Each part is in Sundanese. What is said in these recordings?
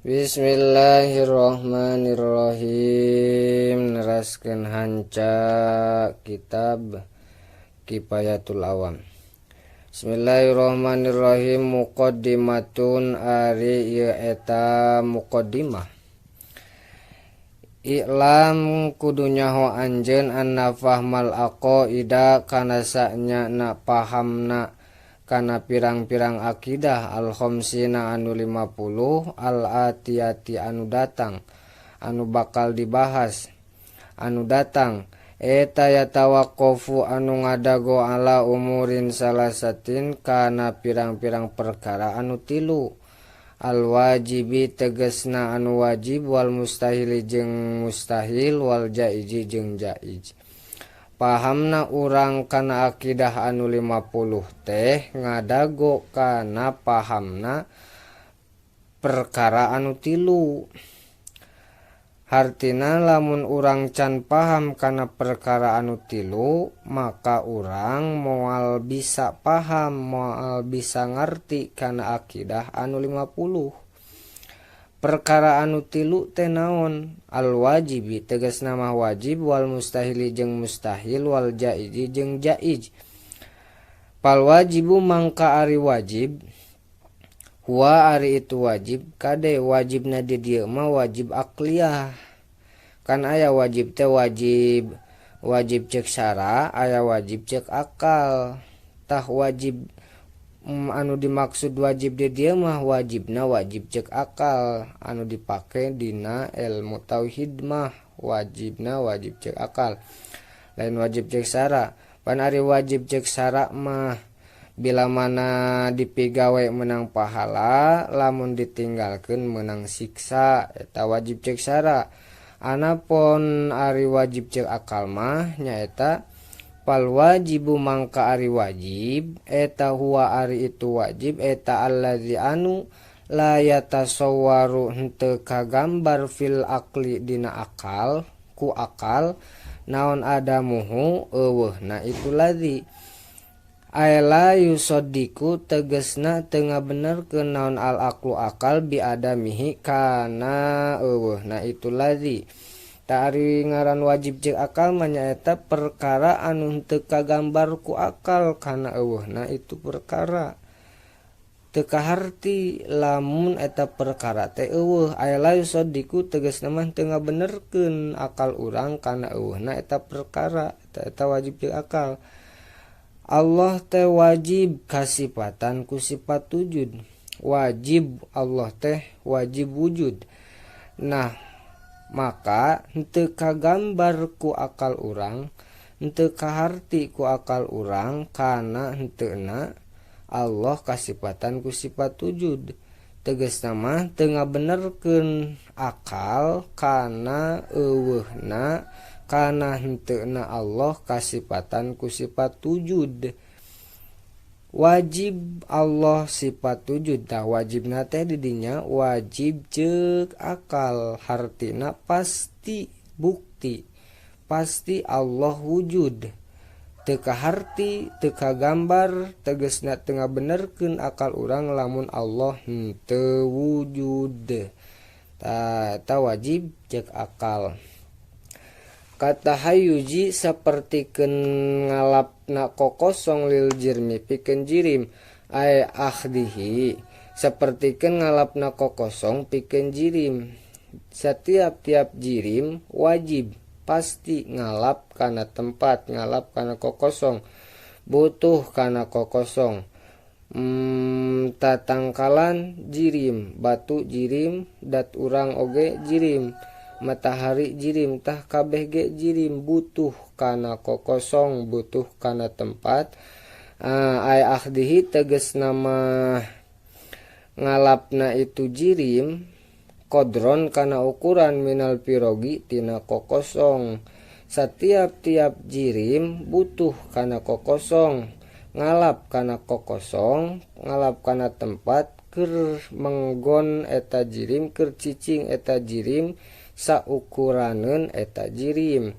Bismillahirrahmanirrahim. Neraskeun hanca kitab Kifayatul Awam. Bismillahirrahmanirrahim. Muqaddimatun, ari ieu eta muqaddimah. I'lam, kudu nyaho anjeun, anna fahmal aqaida, kana sanyana pahamna kana pirang-pirang akidah, al khamsina, anu 50, al atiyati, anu datang, anu bakal dibahas anu datang, eta yatawaqqafu, anu ngadago, ala umurin salasatin, kana pirang-pirang perkara anu tilu, al wajibi, tegesna anu wajib, wal mustahili, jeung mustahil, wal jaizi, jeung jaiz. Pahamna urang kana akidah anu 50 teh ngadago kana pahamna perkara anu tilu. Hartina lamun urang can paham kana perkara anu tilu, maka urang moal bisa paham, moal bisa ngarti kana akidah anu 50. Perkara anu tilu teh naon? Al wajibi, tegasna mah wajib, wal mustahili, jeung mustahil, wal jaizi, jeung jaiz. Fal wajibu, mangka ari wajib, huwa, ari itu wajib. Kade, wajibna di dieu mah wajib akliyah. Kan aya wajib teh wajib wajib cek syara, aya wajib cek akal. Tah, wajib anu dimaksud wajib di dieu mah wajibna wajib cek akal. Anu dipake dina ilmu tauhid mah wajibna wajib cek akal, lain wajib cek syara. Pan ari wajib cek syara mah bila mana dipigawe menang pahala, lamun ditinggalkan menang siksa, eta wajib cek syara. Anapun ari wajib cek akal mah nyaeta fal wajibu, mangka ari wajib eta, huwa, ari itu wajib eta, allazi, anu, la yatasawwaru, henteu kagambar, fil aqli, dina akal, ku akal, naon, adamuhu, euweuhna itu ladzi, ay la yusaddiqu, tegesna teu ngabenerkeun naon, al aqlu, akal, bi adamihi, kana euweuhna itu ladzi. Tah, ari ngaran wajib cek akal mah nyaeta perkara anu henteu kagambar ku akal kana euweuhna itu perkara, teu kaharti lamun eta perkara teh euweuh. Ay la yusaddiqu, tegasna mah teu ngabenerkeun akal urang kana euweuhna eta perkara. Eta wajib cek akal. Allah teh wajib kasipatan ku sifat wujud. Wajib Allah teh wajib wujud. Nah, maka henteu kagambar ku akal urang, henteu kaharti ku akal urang kana henteuna Allah kasipatan ku sifat wujud. Tegasna mah teu ngabenerkeun akal kana euweuhna, kana henteuna Allah kasipatan ku sifat wujud. Wajib Allah sifat wujud. Tah, wajibna teh didinya wajib cek akal, hartina pasti, bukti pasti Allah wujud. Teu kaharti, teu kagambar, tegesna teu ngabenerkeun akal urang lamun Allah henteu wujud. Tah, eta wajib cek akal. Katahayyuzi, sapertikeun ngalapna kokosong, lil jirmi, pikeun jirim, ay akhdihi, sapertikeun ngalapna kokosong pikeun jirim. Setiap tiap jirim wajib pasti ngalap kana tempat, ngalap kana kokosong, butuh kana kokosong. Tatangkalan jirim, batu jirim, dat urang oge jirim, matahari jirim. Tah, kabeh ge jirim, butuh kana kokosong, butuh kana tempat. Ay akhdihi, tegesna mah ngalapna itu jirim, qodron, kana ukuran, minal firogi, tina kokosong. Setiap tiap jirim butuh kana kokosong, ngalap kana kokosong, ngalap kana tempat keur menggon eta jirim, keur cicing eta jirim, saukuraneun eta jirim.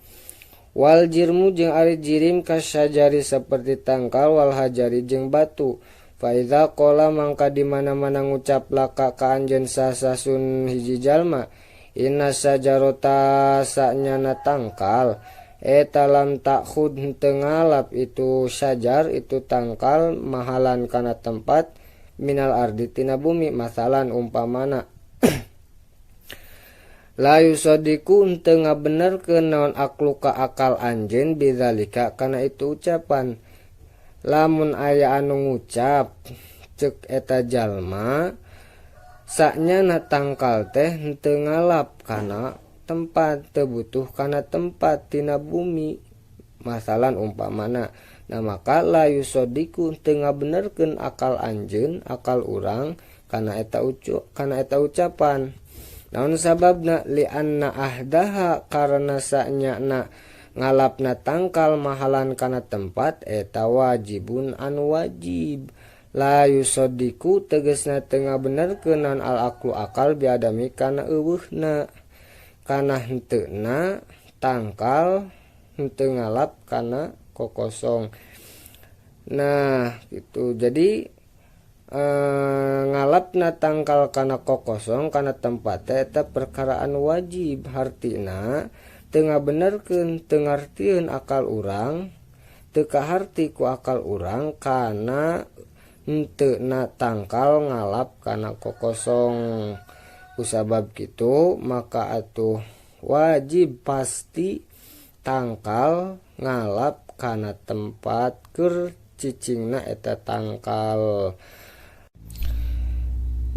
Wal jirmu, jeung ari jirim, kasyajari, seperti tangkal, wal hajari, jeung batu. Fa idza qala mangka di mana-mana ngucap laka ka anjeun saha hiji jalma, inna syajarata sanyana tangkal eta lam ta'khud henteu ngalap itu syajar itu tangkal mahalan kana tempat minal ardi tina bumi, masalan umpamana, la yusaddiqu henteu ngabenerkeun naon aqluka akal anjeun bidzalika kana itu ucapan. Lamun aya anu ngucap cek eta jalma sanyana tangkal teh henteu ngalap kana tempat, teu butuh kana tempat tina bumi, masalan umpamana. Nah, maka la yusaddiqu teu ngabenerkeun akal anjeun, akal urang kana eta ucapan. Naon sababna? Li anna akhdaha karena sanyana ngalapna tangkal mahalan kana tempat eta wajibun anu wajib. La yusaddiqu tegasna teu ngabenerkeun naon al aqlu akal biadami kana euweuhna, kana henteuna tangkal henteu ngalap kana kokosong. Nah, gitu. Jadi ngalapna tangkal kana kokosong kana tempat eta perkara anu wajib, hartina teu ngabenerkeun, teu ngartieun akal urang, teu kaharti ku akal urang kana henteuna tangkal ngalap kana kokosong. Kusabab kitu maka atuh wajib pasti tangkal ngalap kana tempat keur cicingna eta tangkal.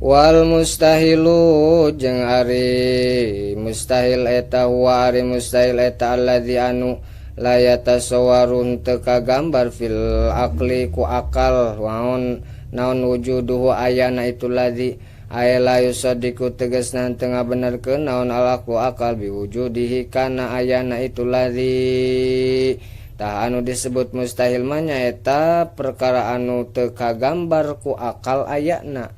Wal mustahilu jeung ari mustahil eta huwa ari mustahil eta alladzi anu la yatasawwaru teu kagambar fil aqli ku akal waon naon wujuduhu ayana itu ladzi, ay la yusaddiqu tegasna teu ngabenerkeun naon al aqlu akal biwujudihi kana ayana itu ladzi. Tah, anu disebut mustahil mah nyaeta perkara anu teu kagambar ku akal ayana,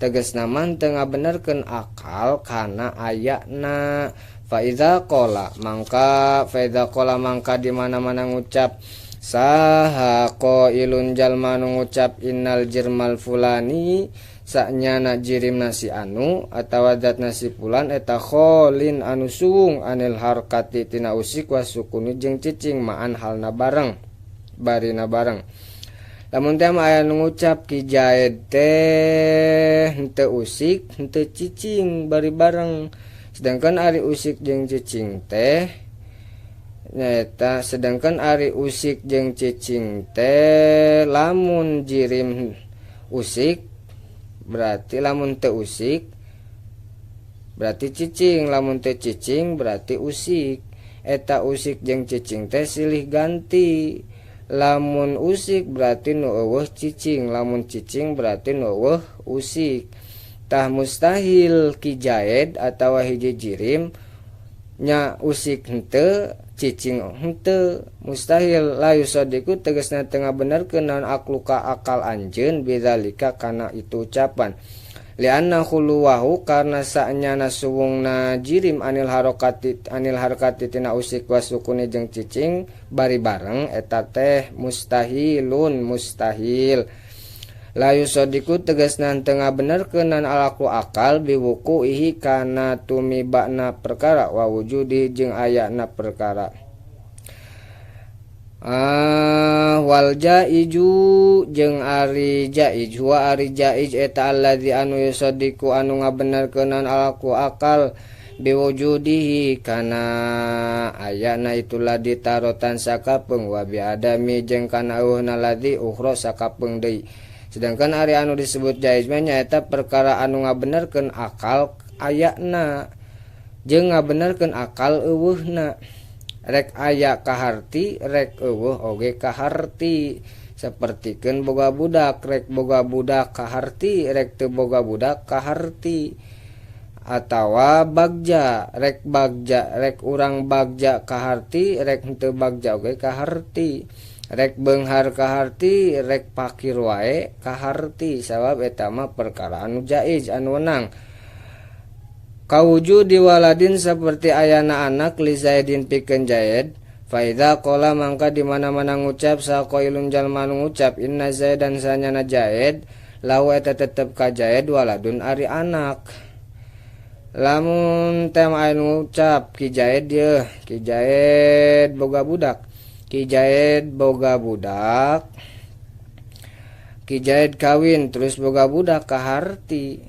tegasna mah teu ngabenerkeun akal kana ayana. Fa idza qala mangka di mana-mana ngucap saha qailun jalma nu ngucap innal jirmal fulani sanyana jirim nasi anu atawa zat nasi fulan eta kholin anu suwung anil harkati tina usik wasukuni jeung cicing ma'an halna bareng barina bareng. Lamun teh aya nu ngucap Ki Jaid teh henteu usik henteu cicing bari bareng, sedangkan ari usik jeung cicing teh nyaeta, sedangkan ari usik jeung cicing teh lamun jirim usik berarti, lamun teu usik berarti cicing, lamun teu cicing berarti usik. Eta usik jeung cicing teh silih ganti. Lamun usik berarti nu euweuh cicing, lamun cicing berarti nu euweuh usik. Tah, mustahil Ki Jaid atawa hiji jirim nya usik henteu cicing henteu, mustahil. La yusaddiqu tegasna teu ngabenerkeun naon aqluka akal anjeun bidzalika kana itu ucapan. Lianna khuluwahu karena sanyana suwungna jirim anil harokati tina usik wasukuni jeung cicing bari bareng eta teh mustahilun mustahil. La yusaddiqu tegasna teu ngabenerkeun naon al aqlu akal biwuqu'ihi kana tumibana perkara wa wujudi jeung ayana perkara. Wal jaiju jeung ari jaiz huwa ari jaiz eta alladzi anu yusaddiqu anu ngabenerkeun naon al aqlu akal biwujudihi kana ayana itu ladzi tarotan sakapeung wa biadami jeung kana euweuhna ladzi ukhra sakapeung deui. Sedangkan ari anu disebut jaiz mah nyaeta perkara anu ngabenerkeun akal ayana jeung ngabenerkeun akal euweuhna, rek aya kaharti rek euweuh oge kaharti. Sapertikeun boga budak, rek boga budak kaharti rek teu boga budak kaharti, atawa bagja, rek bagja, rek urang bagja kaharti rek henteu bagja oge kaharti, rek beunghar kaharti rek pakir wae kaharti, sabab eta mah perkara anu jaiz, anu wenang. Kawujudi waladin seperti ayana anak li Zaidin pikeun Zaid. Fa idza qala mangka di mana-mana ngucap saha qailun jalma anu ngucap inna Zaidan sanyana Zaid lahu eta tetep ka Zaid waladun ari anak. Lamun teh aya nu ngucap Ki Zaid yeuh Ki Zaid boga budak. Ki Zaid boga budak. Ki Zaid kawin terus boga budak kaharti.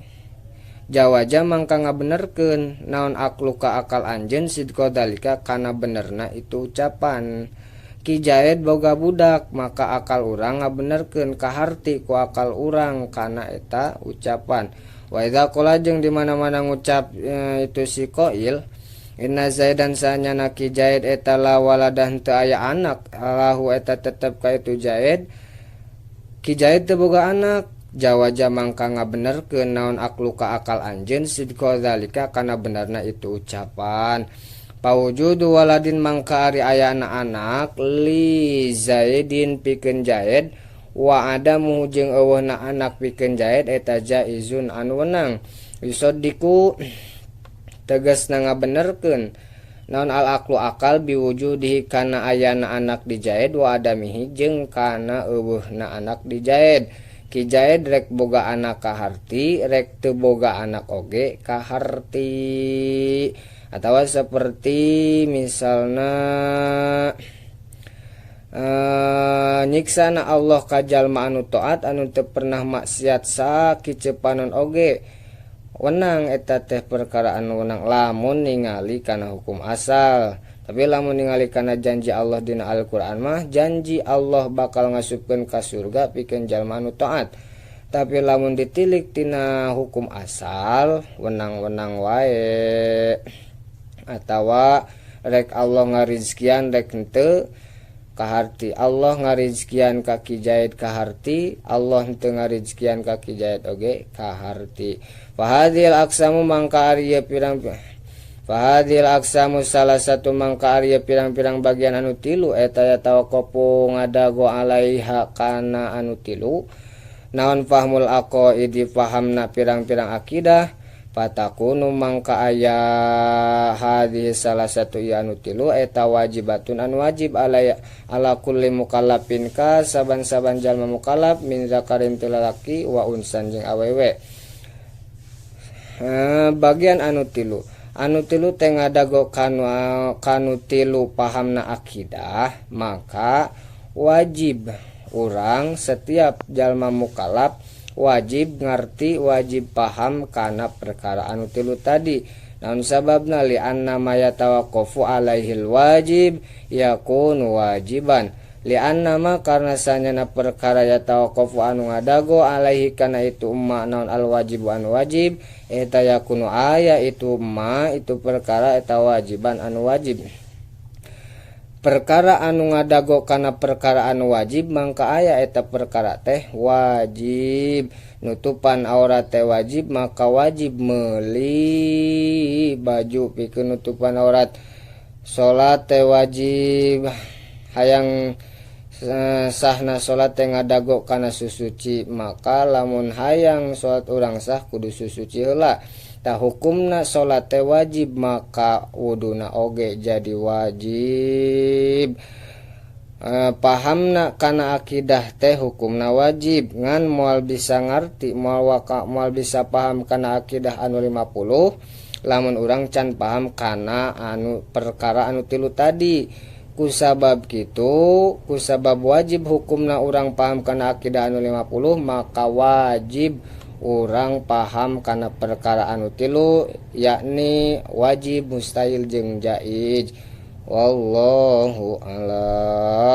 Jawaja mangka ngabenerkeun naon aqluka akal anjeun sidqa dzalika kana benerna itu ucapan. Ki Zaid boga budak maka akal urang ngabenerkeun kaharti ku akal urang kana eta ucapan. Wa idza qala jeung di mana-mana ngucap itu si qail inna Zaidan sanyana Ki Zaid eta la walada henteu aya anak lahu eta tetep ka itu Zaid. Ki Zaid teu boga anak. Jawaja mangka ngabenerkeun naon aqluka akal anjeun sidqa dzalika kana benerna itu ucapan. Pawujudu waladin mangka ari ayana anak li Zaidin pikeun Zaid wa adamuhu jeung euweuhna anak pikeun Zaid eta jaizun anu wenang. Yusaddiqu tegasna ngabenerkeun naon al aqlu akal biwujudihi kana ayana anak di Zaid wa adamihi jeung kana euweuhna anak di Zaid. Ki Zaid rek boga anak kaharti rek teu boga anak oge kaharti. Atawa seperti misalna nyiksana Allah ka jalma anu taat anu teu pernah maksiat sakicepanon oge wenang eta teh perkara anu wenang lamun ningali kana hukum asal. Tapi lamun ningali kana janji Allah dina Al-Qur'an mah janji Allah bakal ngasupkeun ka surga pikeun jalma anu taat. Tapi lamun ditilik tina hukum asal wenang-wenang wae. Atawa rek Allah ngarizkian rek henteu kaharti, Allah ngarizkian ka Ki Zaid kaharti, Allah henteu ngarizkian ka Ki Zaid oge kaharti. Fa hadhil aqsamu mangka ari ieu pirang Fahadhil aqsamu salah satu mangka ari pirang-pirang bagian anu tilu eta yatawaqqafu ngadago alaiha kana anu tilu naon fahmul aqaidi fahamna pirang-pirang akidah fatakunu mangka aya hadhihi salah satu ieu anu tilu eta wajibatun anu wajib alaya ala kulli mukallafin ka saban-saban jalma mukallaf min zakarin ti lalaki wa unsan jeung awewe. Bagian anu tilu anu tilu teh ngadago kanu tilu pahamna akidah maka wajib urang setiap jalma mukallaf wajib ngarti wajib paham kana perkara anu tilu tadi. Naon sababna li anna ma yatawaqqafu alaihil wajib yakunu wajiban li anna ma karna sanyana perkara yatawaqqafu anu ngadago alaihi kana itu ma naon al wajibu anu wajib eta yakunu aya itu ma itu perkara eta wajiban anu wajib. Perkara anu ngadago kana perkara anu wajib mangka aya eta perkara teh wajib. Nutupan aurat teh wajib maka wajib meuli baju pikeun nutupan aurat. Salat teh wajib hayang sahna salat teh ngadago kana susuci maka lamun hayang salat urang sah kudu susuci heula. Tah hukumna salat teh wajib maka wuduna oge jadi wajib. Pahamna kana akidah teh hukumna wajib ngan moal bisa ngarti moal waka moal bisa paham kana akidah anu 50 lamun urang can paham kana anu perkara anu tilu tadi. Kusabab kitu kusabab wajib hukumna urang paham kana akidah anu 50 maka wajib urang paham kana perkara anu tilu yakni wajib mustahil jeung jaiz. Wallahu a'lam.